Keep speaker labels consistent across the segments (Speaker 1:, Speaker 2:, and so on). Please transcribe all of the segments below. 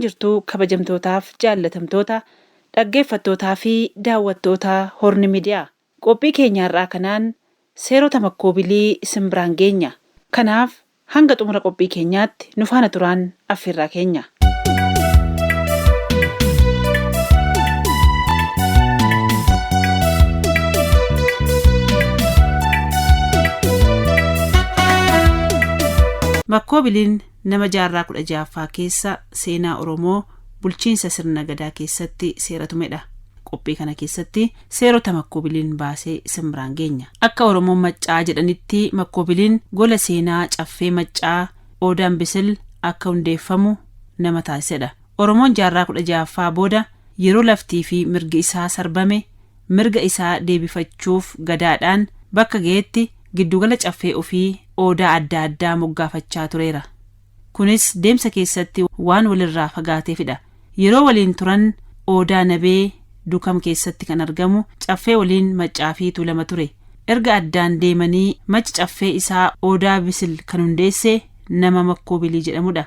Speaker 1: Jirtuu kabajamtootaaf jaallatamtoota dhaggeeffattootaa fi daawwattoota Horni Miidiyaa. Qophii keenya har'aa kanaan seerota makkoobilii isin biraan geenya. Kanaaf hanga xumura qophii keenyaatti nu faana turaan affeerraa keenya. Makkoobiliin nama jaarraa 16ffaa keessa seenaa Oromoo bulchiinsa sirna gadaa keessatti seera tumedha. Qophii kana keessatti seerota makkoobiliin baasee isin biraan geenya. Akka Oromoon Maccaa jedhanitti makkoobiliin gola seenaa caffee Maccaa Oodaan Bisil akka hundeeffamu nama taasisedha. Oromoon jaarraa 16ffaa booda yeroo laftii fi mirgi isaa sarbame mirga isaa deebifachuuf gadaadhaan bakka ga'etti giddugala caffee ofii Odaa adda addaa moggaafachaa tureera. Kunis deemsa keessatti waan walirraa fagaateefidha. Yeroo waliin turan Odaa Nabee Dukam keessatti kan argamu caffee waliin Maccaa fi Tuulama ture. Erga addaan deemanii Macci caffee isaa Odaa Bisil kan hundeesse nama Makkoobilii jedhamudha.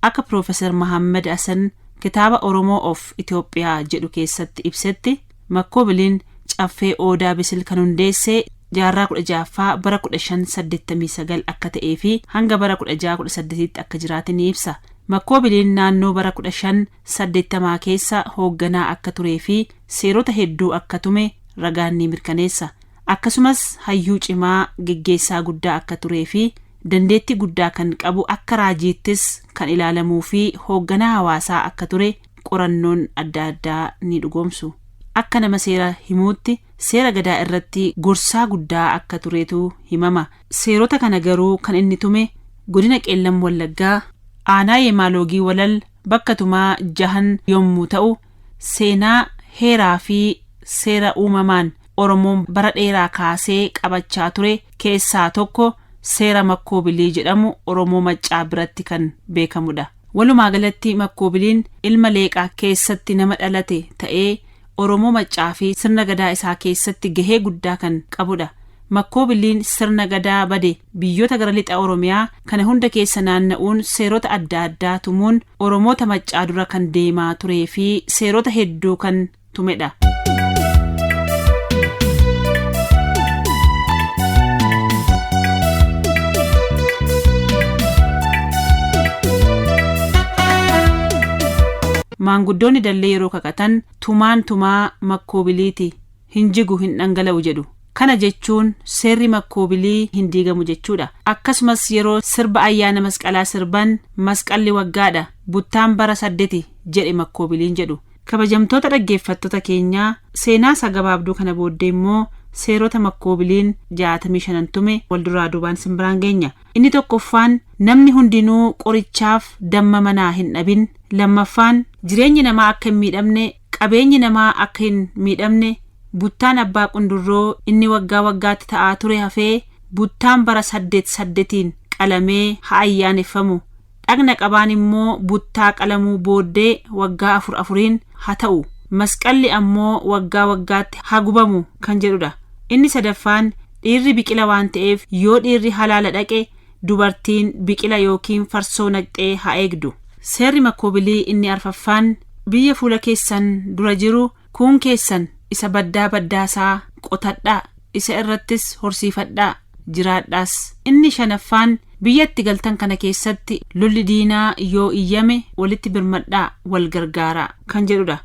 Speaker 1: Akka Piroofeesar Mahammad Hasan kitaaba Oromoo of Itoophiyaa jedhu keessatti ibsetti Makkoobiliin caffee Odaa Bisil kan hundeesse jaarraa 16ffaa bara 1589 akka ta'ee fi hanga bara 1618tti akka jiraate ni ibsa. Makkoobiliin naannoo bara 1580 keessa hoogganaa akka turee fi seerota hedduu akka tume ragaan ni mirkaneessa. Akkasumas hayyuu cimaa, geggeessaa guddaa akka turee fi dandeettii guddaa kan qabu akka raajiittis kan ilaalamuu fi hoogganaa hawaasaa akka ture qorannoon adda addaa ni dhugoomsu. Akka nama seera himuutti seera gadaa irratti gorsaa guddaa akka turetu himama. Seerota kana garuu kan inni tume godina Qeellam Wallaggaa aanaa Yeemaaloogii Walal bakka tumaa jahan yommuu ta'u seenaa, heeraa fi seera uumamaan Oromoon bara dheeraa kaasee qabachaa ture keessaa tokko seera Makkoobilii jedhamu Oromoo Maccaa biratti kan beekamudha. Walumaa galatti Makkoobiliin ilma Leeqaa keessatti nama dhalate ta'ee Oromoo Maccaa fi sirna gadaa isaa keessatti gahee guddaa kan qabudha. Makkoobiliin sirna gadaa bade biyyoota gara lixa Oromiyaa kana hunda keessa naanna'uun seerota adda addaa tumuun Oromoota Maccaa dura kan deemaa turee fi seerota hedduu kan tumedha. Maanguddoonni dallee yeroo kakatan tumaan tumaa makkoobiliiti hin jigu hin dhangala'u jedhu. Kana jechuun seerri makkoobilii hin diigamu jechuudha. Akkasumas yeroo sirba ayyaana masqalaa sirban masqalli waggaadha buttaan bara saddeti jedhe makkoobiliin jedhu. Kabajamtoota dhaggeeffattoota keenyaa seenaa isaa gabaabduu kana booddee immoo seerota makkoobiliin 65n tume wal duraa duubaan isin biraan geenya. Inni tokkoffaan namni hundinuu qorichaaf damma manaa hin dhabin. Lammaffaan jireenyi namaa akka hin miidhamne, qabeenyi namaa akka hin miidhamne buttaan abbaa qundurroo inni waggaa waggaatti ta'aa ture hafee buttaan bara saddet saddetiin qalamee haa ayyaaneffamu. Dhagna qabaan immoo buttaa qalamuu booddee waggaa afur afuriin ha ta'u. Masqalli ammoo waggaa waggaatti haa gubamu kan jedhudha. Inni sadaffaan dhiirri biqila waan ta'eef yoo dhiirri halaala dhaqe dubartiin biqila yookiin farsoo naqxee haa eegdu. Seerri makkoobilii inni arfaffaan biyya fuula keessan dura jiru kuun keessan isa baddaa baddaasaa qotadhaa isa irrattis horsiifadhaa jiraadhaas. Inni shanaffaan biyya itti galtan kana keessatti lolli diinaa yoo iyyame walitti birmadhaa wal gargaaraa kan jedhudha.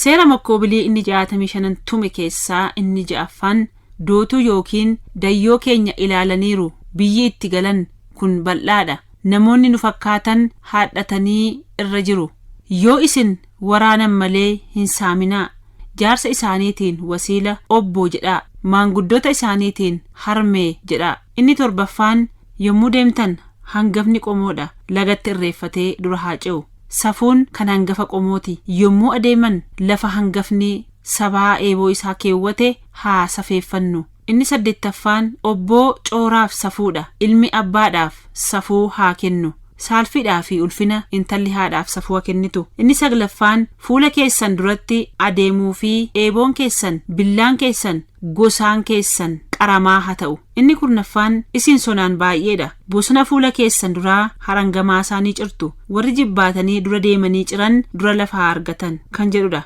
Speaker 1: Seera makkoobilii inni 65n tume keessaa inni ja'affaan dootuu yookiin dayyoo keenya ilaalaniiru biyyi itti galan kun bal'aadha. Namoonni nu fakkaatan haadhatanii irra jiru. Yoo isin waraanan malee hin saaminaa. Jaarsa isaaniitiin wasiila obboo jedhaa. Maanguddoota isaaniitiin harmee jedhaa. Inni torbaffaan yommuu deemtan hangafni qomoodha lagatti irreeffatee dura haa ce'u. Safuun kan hangafa qomooti. Yommuu adeeman lafa hangafni sabaa eeboo isaa keewwate haa safeeffannu. Inni saddeettaffaan obboo cooraaf safuudha. Ilmi abbaadhaaf safuu haa kennu. Saalfiidhaa fi ulfina intalli haadhaaf safuu haa kennitu. Inni saglaffaan fuula keessan duratti adeemuu fi eeboon keessan, billaan keessan, gosaan keessan qaramaa haa ta'u. Inni kurnaffaan isin sonaan baay'eedha. Bosona fuula keessan duraa harangamaa isaanii cirtu. Warri jibbaatanii dura deemanii ciran dura lafa haa argatan kan jedhudha.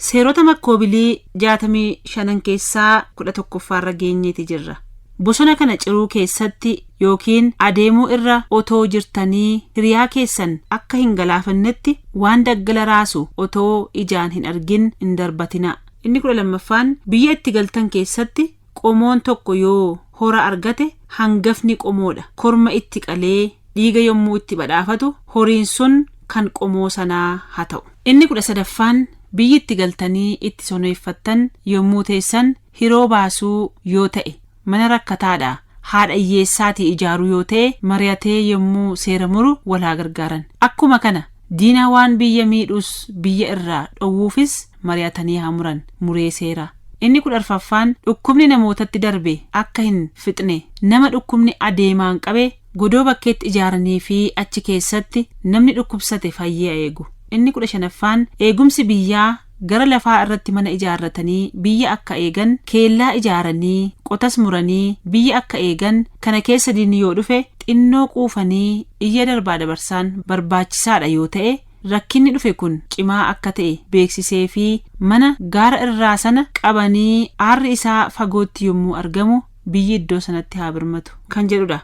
Speaker 1: Seerota makkoobilii 65 keessaa 11ffaarra geenyeeti jirra. Bosona kana ciruu keessatti yookiin adeemuu irra otoo jirtanii hiriyaa keessan akka hin galaafannetti waan daggala raasu otoo ijaan hin argin hin darbatina. Inni 12ffaan biyya itti galtan keessatti qomoon tokko yoo hora argate hangafni qomoodha. Korma itti qalee dhiiga yommuu itti badhaafatu horiin sun kan qomoo sanaa haa ta'u. Inni 13ffaan biyyi itti galtanii itti sonoeffattan yommuu teessan hiroo baasuu yoo ta'e mana rakkataadha haadha hiyyeessaatii ijaaruu yoo ta'e mari'atee yommuu seera muru wal haa gargaaran. Akkuma kana diinaa waan biyya miidhus biyya irraa dhowwuufis mari'atanii haa muran muree seera. Inni 14ffaan dhukkubni namootatti darbe akka hin fixne nama dhukkubni adeemaan qabe godoo bakkeetti ijaaranii fi achi keessatti namni dhukkubsate fayyee eegu. Inni 15ffaan eegumsi biyyaa gara lafaa irratti mana ijaarratanii biyya akka eegan, keellaa ijaaranii qotas muranii biyya akka eegan, kana keessa diinni yoo dhufe xinnoo quufanii iyya darbaa dabarsaan barbaachisaadha yoo ta'e rakkinni dhufe kun cimaa akka ta'e beeksisee fi mana gaara irraa sana qabanii aarri isaa fagootti yommuu argamu biyyi iddoo sanatti haa birmatu kan jedhudha.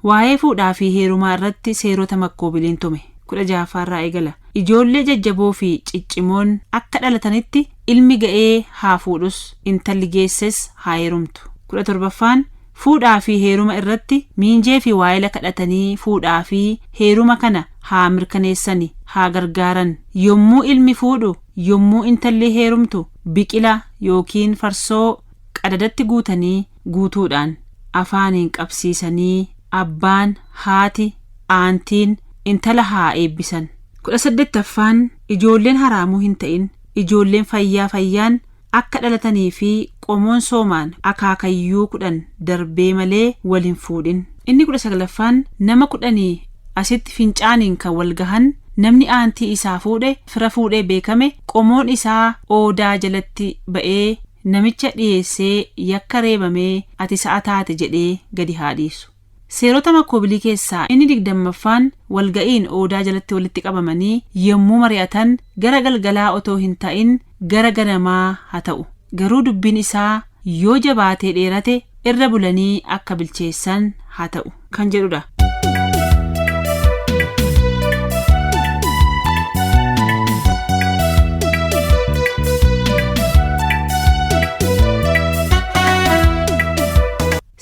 Speaker 1: Waa'ee fuudhaa fi heerumaa irratti seerota makkoobiliin tume 16ffaarraa eegala. Ijoollee jajjaboo fi ciccimoon akka dhalatanitti ilmi ga'ee haa fuudhus intalli geesses haa heerumtu. 17ffaan fuudhaa fi heeruma irratti miinjee fi waayila kadhatanii fuudhaa fi heeruma kana haa mirkaneessani haa gargaaran. Yommuu ilmi fuudhu yommuu intalli heerumtu biqila yookiin farsoo qadadatti guutanii guutuudhaan afaaniin qabsiisanii abbaan, haati, aantiin intala haa eebbisan. 18ffaan ijoolleen haraamuu hin ta'in ijoolleen fayyaa fayyaan akka dhalatanii fi qomoon soomaan akaakayyuu 10 darbee malee wal hin fuudhin. Inni 19ffaan nama 10 asitti fincaaniin kan wal gahan namni aantii isaa fuudhe fira fuudhee beekame qomoon isaa oodaa jalatti ba'ee namicha dhiyeessee yakka reebamee ati sa'a taate jedhee gadi haa dhiisu. Seerota makkoobilii keessaa inni 20ffaan walga'iin oodaa jalatti walitti qabamanii yommuu mari'atan gara galgalaa otoo hin ta'in gara ganamaa haa ta'u. Garuu dubbiin isaa yoo jabaatee dheerate irra bulanii akka bilcheessan haa ta'u kan jedhudha.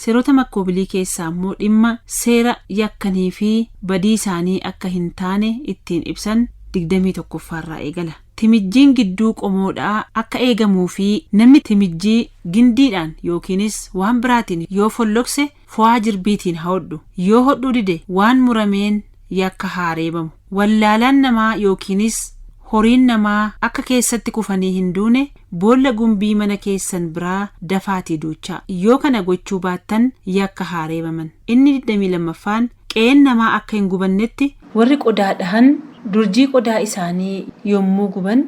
Speaker 1: Seerota makkoobilii keessaa immoo dhimma seera yakkanii fi badii isaanii akka hin taane ittiin ibsan 21ffaarraa eegala. Timijjiin gidduu qomoodhaa akka eegamuu fi namni timijjii gindiidhaan yookiinis waan biraatiin yoo follokse fo'aa jirbiitiin haa hodhu. Yoo hodhuu dide waan murameen yakka haa reebamu. Wallaalaan namaa yookiinis horiin namaa akka keessatti kufanii hin duune boolla gumbii mana keessan biraa dafaatii duuchaa. Yoo kana gochuu baattan yakka haa reebaman. Inni 22ffaan qe'een namaa akka hin gubannetti warri qodaa dhahan durjii qodaa isaanii yommuu guban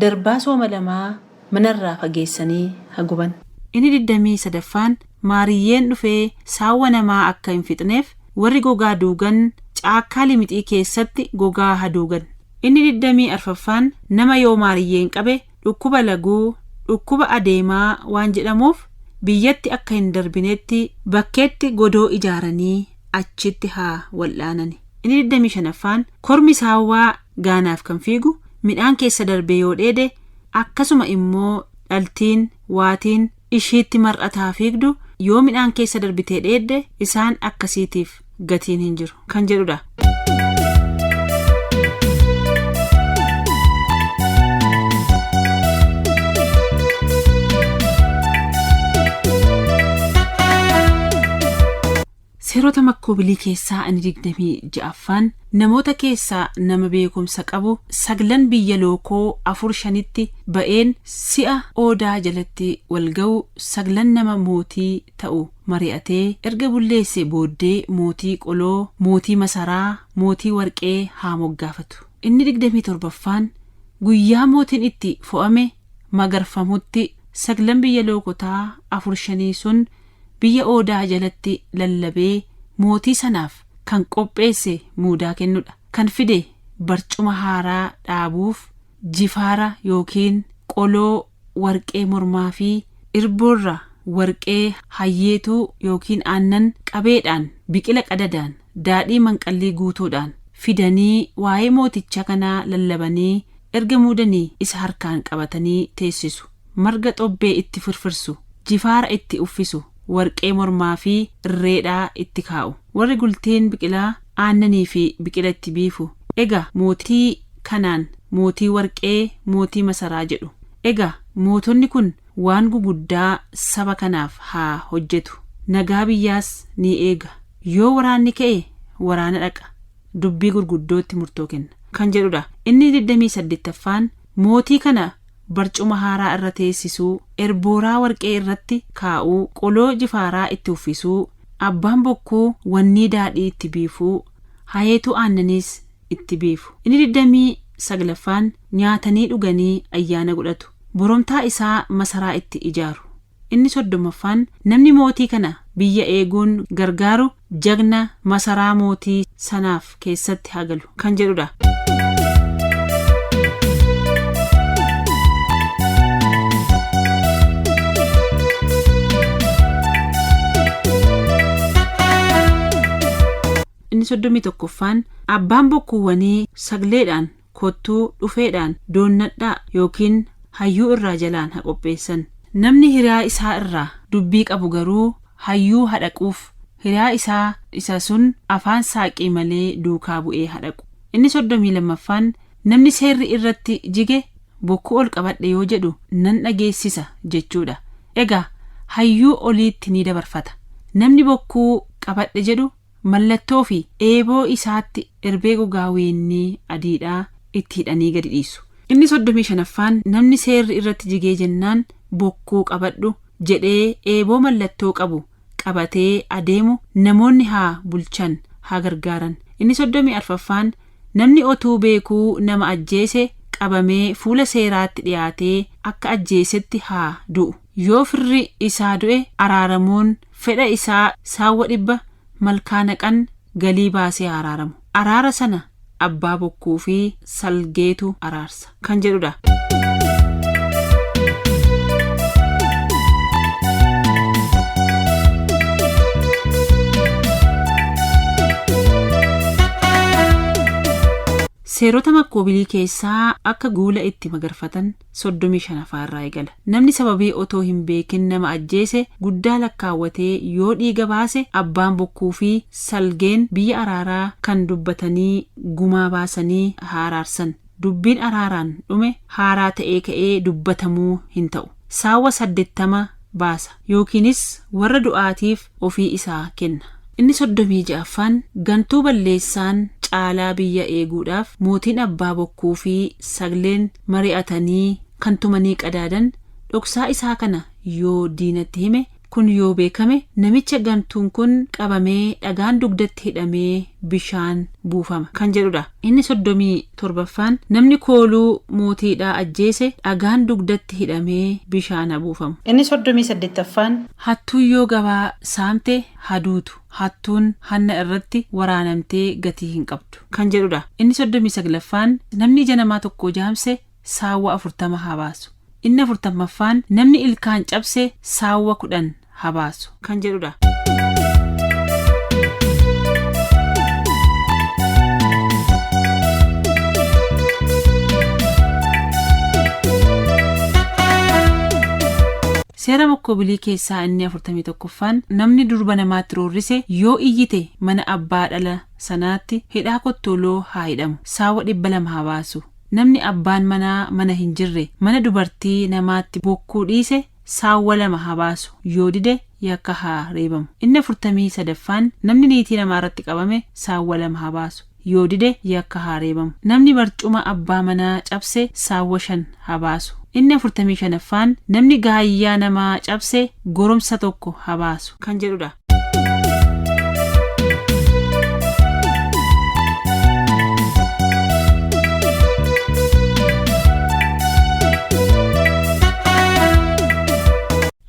Speaker 1: darbaa sooma lamaa manarraa fageessanii haa guban. Inni 23ffaan maariyyeen dhufee saawwa namaa akka hin fixneef warri gogaa duugan caakkaa limixii keessatti gogaa haduugan. Inni 24ffaan nama yoo maariyyeen qabe dhukkuba laguu, dhukkuba adeemaa waan jedhamuuf biyyatti akka hin darbinetti bakkeetti godoo ijaaranii achitti haa wal'aanani. Inni 25ffaan kormi saawwaa gaanaaf kan fiigu midhaan keessa darbee yoo dheede akkasuma immoo dhaltiin waatiin ishiitti mar'ataa fiigdu yoo midhaan keessa darbitee dheedde isaan akkasiitiif gatiin hin jiru kan jedhudha. Seerota makkoobilii keessaa inni 26ffaan namoota keessaa nama beekumsa qabu saglan biyya lookoo afur shanitti ba'een si'a Odaa jalatti walga'u saglan nama mootii ta'u mari'atee erga bulleesse booddee mootii qoloo, mootii masaraa, mootii warqee haa moggaafatu. Inni 27ffaan guyyaa mootiin itti fo'ame magarfamutti saglan biyya lookotaa afur shanii sun biyya Odaa jalatti lallabee mootii sanaaf kan qopheesse muudaa kennudha. Kan fide barcuma haaraa dhaabuuf jifaara yookiin qoloo warqee mormaa fi irboorra warqee hayyeetuu yookiin aannan qabeedhaan biqila qadadaan daadhii manqallii guutuudhaan fidanii waa'ee mooticha kanaa lallabanii erga muudanii isa harkaan qabatanii teessisu. Marga xobbee itti firfirsu, jifaara itti uffisu, warqee mormaa fi irreedhaa itti kaa'u. Warri gulteen biqilaa aannanii fi biqila itti biifu. Egaa mootii kanaan mootii warqee, mootii masaraa jedhu. Egaa mootonni kun waan guguddaa saba kanaaf haa hojjetu. Nagaa biyyaas ni eega. Yoo waraanni ka'e waraana dhaqa. Dubbii gurguddootti murtoo kenna. Kan jedhudha. Inni 28ffaan mootii kana barcuma haaraa irra teessisuu, erbooraa warqee irratti kaa'uu, qoloo jifaaraa itti uffisuu, abbaan bokkuu wannii daadhii itti biifuu, hayeetuu aannaniis itti biifu. Inni 29ffaan nyaatanii dhuganii ayyaana godhatu. Boromtaa isaa masaraa itti ijaaru. Inni 30ffaan namni mootii kana biyya eeguun gargaaru jagna masaraa mootii sanaaf keessatti haa galu kan jedhudha. Inni 31ffaan abbaan bokkuuwwanii sagleedhaan kottuu dhufeedhaan doonnadhaa yookiin hayyuu irraa jalaan haa qopheessan. Namni hiriyaa isaa irraa dubbii qabu garuu hayyuu haa dhaquuf. Hiriyaa isaa isa sun afaan saaqii malee duukaa bu'ee haa dhaqu. Inni 32ffaan namni seerri irratti jige bokkuu ol qabadhe yoo jedhu nan dhageessisa jechuudha. Egaa hayyuu oliitti ni dabarfata. Namni bokkuu qabadhe jedhu mallattoo fi eeboo isaatti erbee gogaa weennii adiidhaa itti hidhanii gadi dhiisu. Inni 35ffaan namni seerri irratti jigee jennaan bokkuu qabadhu jedhee eeboo mallattoo qabu qabatee adeemu namoonni haa bulchan haa gargaaran. Inni 34ffaan namni otuu beekuu nama ajjeese qabamee fuula seeraatti dhiyaatee akka ajjeesetti haa du'u. Yoo firri isaa du'e araaramuun fedha isaa saawwa 100 malkaa naqan galii baasee haa araaramu. Araara sana abbaa bokkuu fi salgeetu araarsa. Kan jedhudha. Seerota makkoobilii keessaa akka guula itti magarfatan 35ffaa irraa eegala. Namni sababii otoo hin beekin nama ajjeese guddaa lakkaawwatee yoo dhiiga baase abbaan bokkuu fi salgeen biyya araaraa kan dubbatanii gumaa baasanii haa araarsan. Dubbiin araaraan dhume haaraa ta'ee ka'ee dubbatamuu hin ta'u. Saawwa 80 baasa yookiinis warra du'aatiif ofii isaa kenna. Inni 36ffaan gantuu balleessaan caalaa biyya eeguudhaaf mootiin abbaa bokkuu fi sagleen mari'atanii kan tumanii qadaadan dhoksaa isaa kana yoo diinatti hime kun yoo beekame namicha gantuun kun qabamee dhagaan dugdatti hidhamee bishaan buufama kan jedhudha. Inni 37ffaan namni kooluu mootiidhaa ajjeese dhagaan dugdatti hidhamee bishaan haa buufamu. Inni 38ffaan hattuun yoo gabaa saamte haduutu hattuun hanna irratti waraanamtee gatii hin qabdu kan jedhudha. Inni 39ffaan namni ija namaa tokko jaamse saawwa 40 haa baasu. Inni 40ffaan namni ilkaan cabse saawwa 10 haa baasu kan jedhudha. Seera makkoobilii keessaa inni 41ffaan namni durba namaatti roorrise yoo iyyite mana abbaa dhala sanaatti hidhaa kottooloo haa hidhamu. Saawwa 200 haa baasu. Namni abbaan manaa mana hin jirre mana dubartii namaatti bokkuu dhiise saawwa 2 haa baasu, yoo dide yakka haa reebamu. Inni 43ffaan namni niitii namaa irratti qabame saawwa 2 haa baasu, yoo dide yakka haa reebamu. Namni barcuma abbaa manaa cabse saawwa 5 haa baasu. Inni 45ffaan namni gaayyaa namaa cabse goromsa 1 haa baasu kan jedhudha.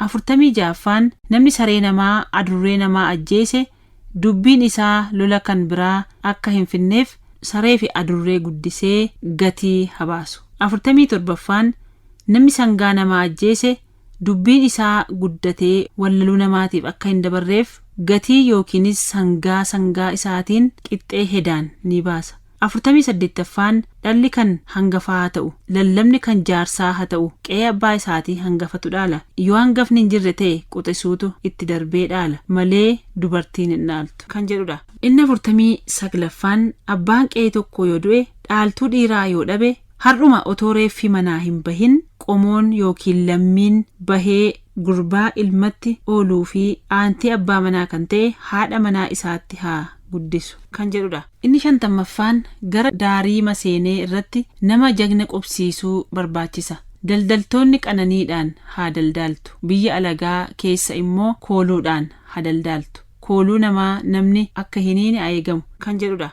Speaker 1: Afurtamii ja'affaan namni saree namaa adurree namaa ajjeese dubbiin isaa lola kan biraa akka hin fidneef saree fi adurree guddisee gatii haa baasu. 47ffaan namni sangaa namaa ajjeese dubbiin isaa guddatee wallaluu namaatiif akka hin dabarreef gatii yookiinis sangaa sangaa isaatiin qixxee hedaan ni baasa. 48ffaan dhalli kan hangafaa haa ta'u, lallabni kan jaarsaa haa ta'u, qe'ee abbaa isaatii hangafatu dhaala. Yoo hangafni hin jirre ta'e quxisuutu itti darbee dhaala malee dubartiin hin dhaaltu kan jedhudha. Inni 49ffaan abbaan qe'ee tokkoo yoo du'e dhaaltuu dhiiraa yoo dhabe har'uma otoo reeffi manaa hin bahin qomoon yookiin lammiin bahee gurbaa ilmatti ooluu fi aantii abbaa manaa kan ta'e haadha manaa isaatti haa guddisu kan jedhudha. Inni 50ffaan gara daarii maseenee irratti nama jagna qubsiisuu barbaachisa. Daldaltoonni qananiidhaan haa daldaaltu, biyya alagaa keessa immoo kooluudhaan haa daldaaltu. Kooluu namaa namni akka hin hiine haa eegamu kan jedhudha.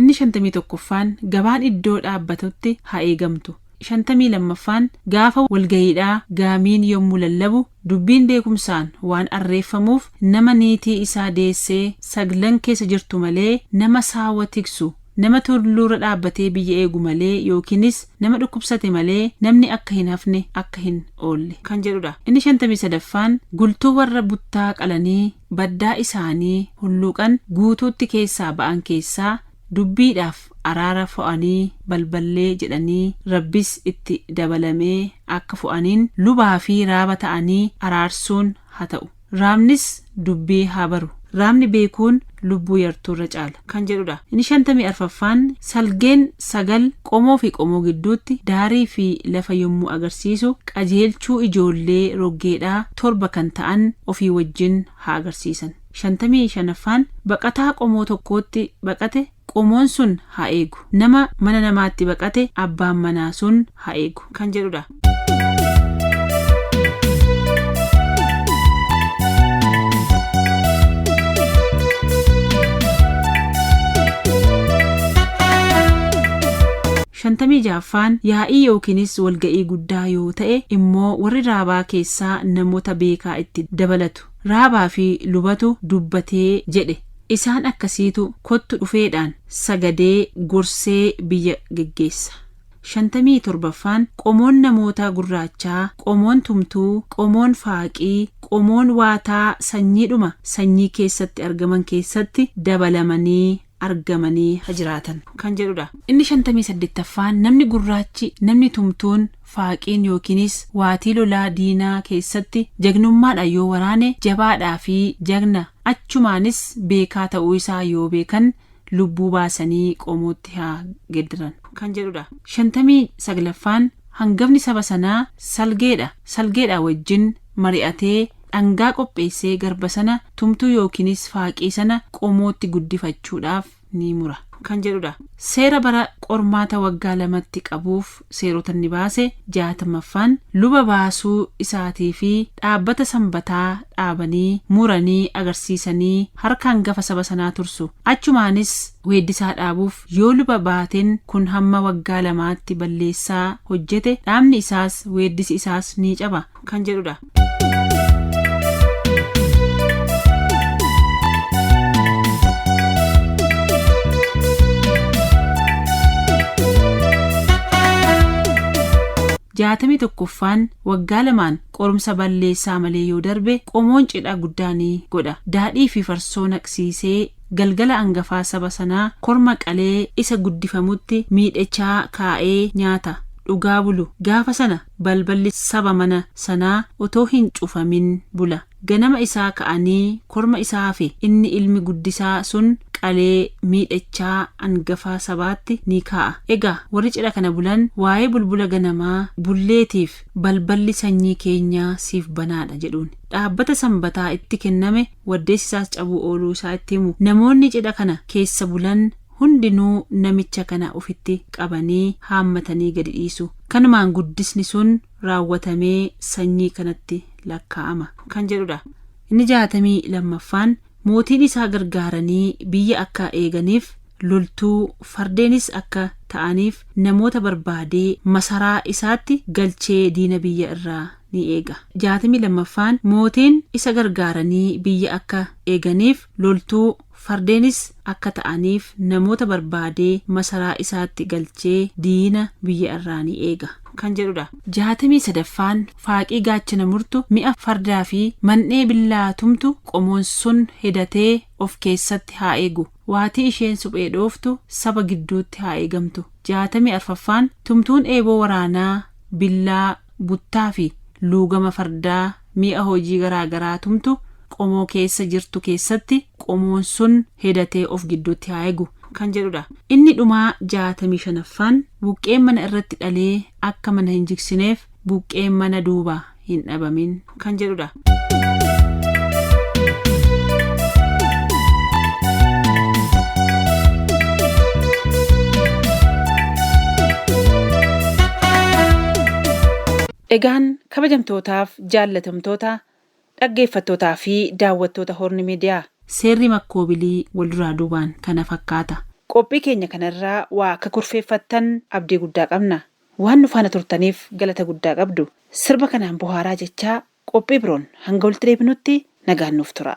Speaker 1: Inni 51ffaan gabaan iddoo dhaabbatutti haa eegamtu. 52ffaan gaafa walga'iidhaa gaamiin yommuu lallabu dubbiin beekumsaan waan arreeffamuuf nama niitii isaa deessee saglan keessa jirtu malee nama saawwa tiksu, nama tulluurra dhaabbatee biyya eegu malee yookiinis nama dhukkubsate malee namni akka hin hafne akka hin oolle kan jedhudha. Inni 53ffaan gultuu warra buttaa qalanii baddaa isaanii hulluuqan guutuutti keessaa ba'an keessaa dubbiidhaaf araara fo'anii balballee jedhanii Rabbis itti dabalamee akka fo'aniin lubaa fi raaba ta'anii araarsuun haa ta'u. Raabnis dubbii haa baru. Raabni beekuun lubbuu yartuurra caala kan jedhudha. Inni 54ffaan salgeen 9 qomoo fi qomoo gidduutti daarii fi lafa yommuu agarsiisu qajeelchuu ijoollee roggeedhaa 7 kan ta'an ofii wajjin haa agarsiisan. 55ffaan baqataa qomoo tokkootti baqate qomoon sun haa eegu. Nama mana namaatti baqate abbaan manaa sun haa eegu kan jedhudha. 56ffaan yaa'ii yookiinis walga'ii guddaa yoo ta'e immoo warri raabaa keessaa namoota beekaa itti dabalatu. Raabaa fi lubatu dubbatee jedhe. Isaan akkasiitu kottu dhufeedhaan sagadee gorsee biyya geggeessa. 57ffaan qomoon namoota gurraachaa, qomoon tumtuu, qomoon faaqii, qomoon waataa sanyiidhuma sanyii keessatti argaman keessatti dabalamanii argamanii ha jiraatan kan jedhudha. Inni 58ffaan namni gurraachi, namni tumtuun, faaqiin yookiinis waatii lolaa diinaa keessatti jagnummaadhaan yoo waraane jabaadhaa fi jagna achumaanis beekaa ta'uu isaa yoo beekan lubbuu baasanii qomootti haa geddaran kan jedhudha. 59ffaan hangafni saba sanaa salgeedha, salgeedha wajjin mari'atee dhangaa qopheessee garba sana tumtuu yookiinis faaqii sana qomootti guddifachuudhaaf ni mura kan jedhudha. Seera bara qormaata waggaa 2tti qabuuf seerota inni baase 60ffaan luba baasuu isaatii fi dhaabbata sanbataa dhaabanii muranii agarsiisanii harka hangafa saba sanaa tursu. Achumaanis weeddisaa dhaabuuf yoo luba baateen kun hamma waggaa 2tti balleessaa hojjete dhaabni isaas weeddisi isaas ni caba kan jedhudha. 61ffaan waggaa 2n qorumsa balleessaa malee yoo darbe qomoon cidha guddaa ni godha. Daadhii fi farsoo naqsiisee galgala angafaa saba sanaa korma qalee isa guddifamutti miidhechaa kaa'ee nyaata dhugaa bulu. Gaafa sana balballi saba mana sanaa otoo hin cufamin bula. Ganama isaa ka'anii korma isaa hafe inni ilmi guddisaa sun qalee miidhachaa angafa sabaatti ni kaa'a. Egaa warri cidha kana bulan waa'ee bulbula ganamaa bulleetiif balballi sanyii keenyaa siif banaadha jedhuun. Dhaabbata sanbataa itti kenname waddeessi isaas cabuu ooluu isaa itti himu. Namoonni cidha kana keessa bulan hundinuu namicha kana ofitti qabanii haammatanii gadi dhiisu. Kanumaan guddisni sun raawwatamee sanyii kanatti lakkaa'ama kan jedhudha. Inni 62ffaan mootiin isaa gargaaranii biyya akka eeganiif loltuu fardeenis akka ta'aniif namoota barbaadee masaraa isaatti galchee diina biyya irraa ni eega. 62ffaan mootiin isa gargaaranii biyya akka eeganiif loltuu fardeenis akka ta'aniif namoota barbaadee masaraa isaatti galchee diina biyya irraa ni eega kan jedhudha. 63ffaan faaqii gaachana murtu mi'a fardaa fi man'ee billaa tumtu qomoon sun hedatee of keessatti haa eegu. Waatii isheen suphee dhooftu saba gidduutti haa eegamtu. 64ffaan tumtuun eeboo waraanaa billaa buttaa fi luugama fardaa mi'a hojii garaagaraa tumtu qomoo keessa jirtu keessatti qomoon sun hedatee of gidduutti haa eegu kan jedhudha. Inni dhumaa 65ffaan buqqeen mana irratti dhalee akka mana hin jigsineef buqqeen mana duuba hin dhabamin kan jedhudha. Egaan kabajamtootaaf jaallatamtoota dhaggeeffattootaa fi daawwattoota Horni Miidiyaa. Seerri makkoobilii walduraa duubaan kana fakkaata. Qophii keenya kanarraa waa akka kurfeeffattan abdii guddaa qabna. Waan nu faana turtaniif galata guddaa qabdu. Sirba kanaan bohaaraa jechaa qophii biroon hanga walitti deebinutti nagaan nuuf tura.